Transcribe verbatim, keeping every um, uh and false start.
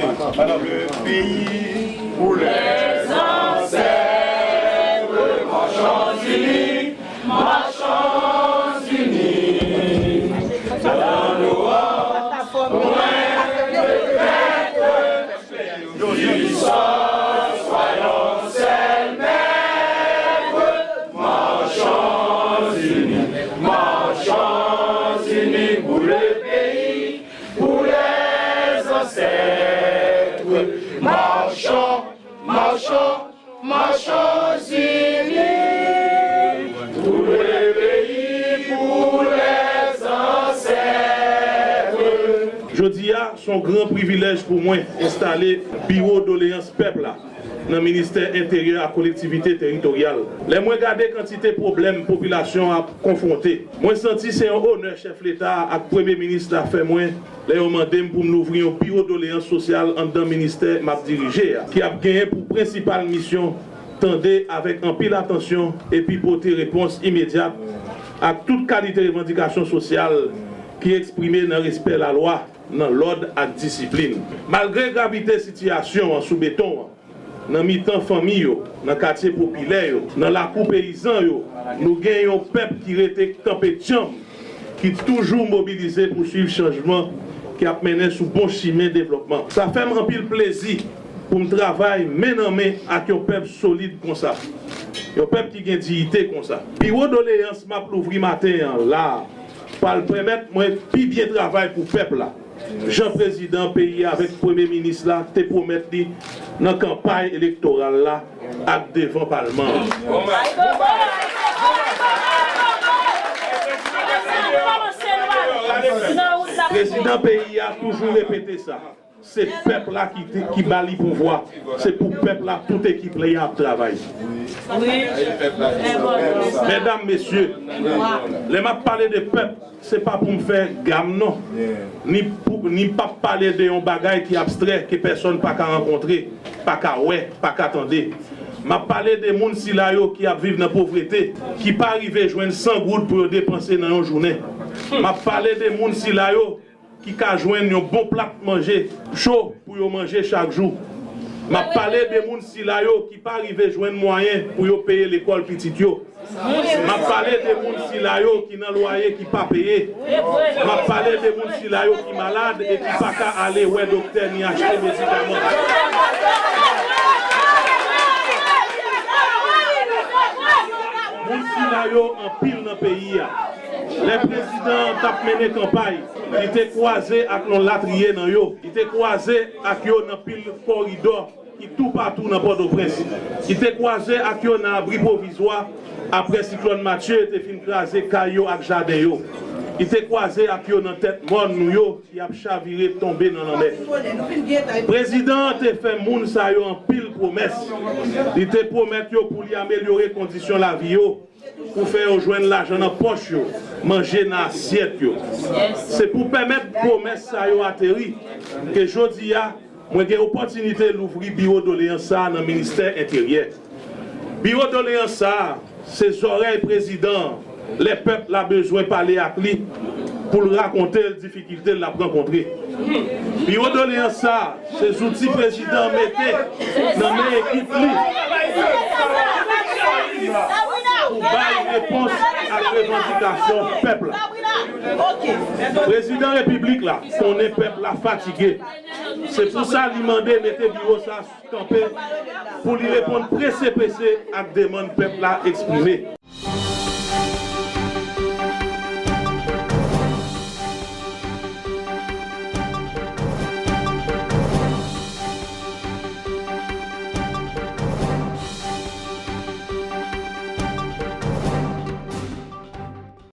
Le pays pour les ancêtres, marchons unis, marchons unis. Dans nos rangs, loin de crainte, puissants, soyons seuls, maîtres, marchons unis, marchons unis pour le pays. Pour les ancêtres, marchons, marchons, marchons unis. Pour le pays, pour les ancêtres. Jodi a, se yon gran privilèj pou mwen enstale Biwo Doleyans Pèp la nan Ministè Enteryè ak Kolektivite Teritoryal. Lè mwen gade kantite pwoblèm popilasyon an ap konfwonte, mwen santi se yon onè chèf Leta ak Premye Minis la fè mwen lè yo mande m pou m louvri yon biwo doleyans sosyal anndan ministè m ap dirije a, ki ap genyen pou prensipal misyon tande avèk anpil atansyon epi pote repons imedyat ak tout kalite revandikasyon sosyal ki eksprime nan respè lalwa, nan lòd ak disiplin. Malgre gravite sitiyasyon an sou beton an, nan mitan fanmi yo, nan katye popilè yo, nan lakou peyizan yo, nou gen yon pèp ki rete kanpe djanm, ki toujou mobilize pou swiv chanjman ki ap mennen sou bon chimen devlòpman. Sa fè m anpil plezi pou m travay men nan men ak yon pèp solid konsa, yon pèp ki gen diyite konsa. Biwo doleyans m ap louvri maten an la a pral pèmèt mwen pi byen travay pou pèp la, jan prezidan peyi a avèk premye minis la te pwomèt li nan kanpay elektoral la ak devan palman an. Prezidan peyi a toujou repete sa. Se pèp la ki, te- ki ba li pouvwa. Se pou pèp la tout ekip li ap travay. Medam, mesye, lè m ap pale de pèp, se pa pou m fè gam non. Ni pou, ni p ap pale de yon bagay ki abstrè, ke pèsonn pa ka rankontre, pa ka wè, pa ka tande. M ap pale de moun sila yo ki ap viv nan povrete, ki pa rive jwenn san goud pou yo depanse nan yon jounen. M ap pale de moun sila yo ki ka jwenn yon bon plat manje cho pou yo manje chak jou. M ap pale de moun sila yo ki pa rive jwenn mwayen pou yo peye lekòl pitit yo. M ap pale de moun sila yo ki nan lwaye ki pa peye. M ap pale de moun sila yo ki malad e ki pa ka ale wè doktè ni achte medikaman. Moun sila yo anpil nan peyi a. Lè prezidan an t ap mennen kanpay, li te kwaze ak yon latriye nan yo. Li te kwaze ak yo nan pil koridò ki toupatou nan Pòtoprens. Li te kwaze ak yo nan abri pwovizwa apre siklòn Matye te fin kraze kay yo ak jaden yo. Li te kwaze ak yo nan tèt mòn nou yo ki ap chavire tonbe nan lanmè. Prezidan an te fè moun sa yo anpil pwomès. Li te pwomèt yo pou li amelyore kondisyon lavi yo, pou fè yo jwenn lajan nan pòch yo, manje nan asyèt yo. Se pou pèmèt pwomès sa yo ateri ke jodi a, mwen gen opòtinite louvri biwo doleyans sa a nan ministè Enteryè. Biwo doleyans sa a, se zòrèy prezidan an lè pèp la bezwen pale ak li pou l rakonte l difikilte l ap rankontre. Biwo doleyans sa a, se zouti prezidan an mete nan men ekip li pou bay repons ak revandikasyon pèp la. Prezidan repiblik la konnen pèp la fatige. Se pou sa li mande mete biwo sa kanpe pou li reponn prese prese ak demann pèp la eksprime.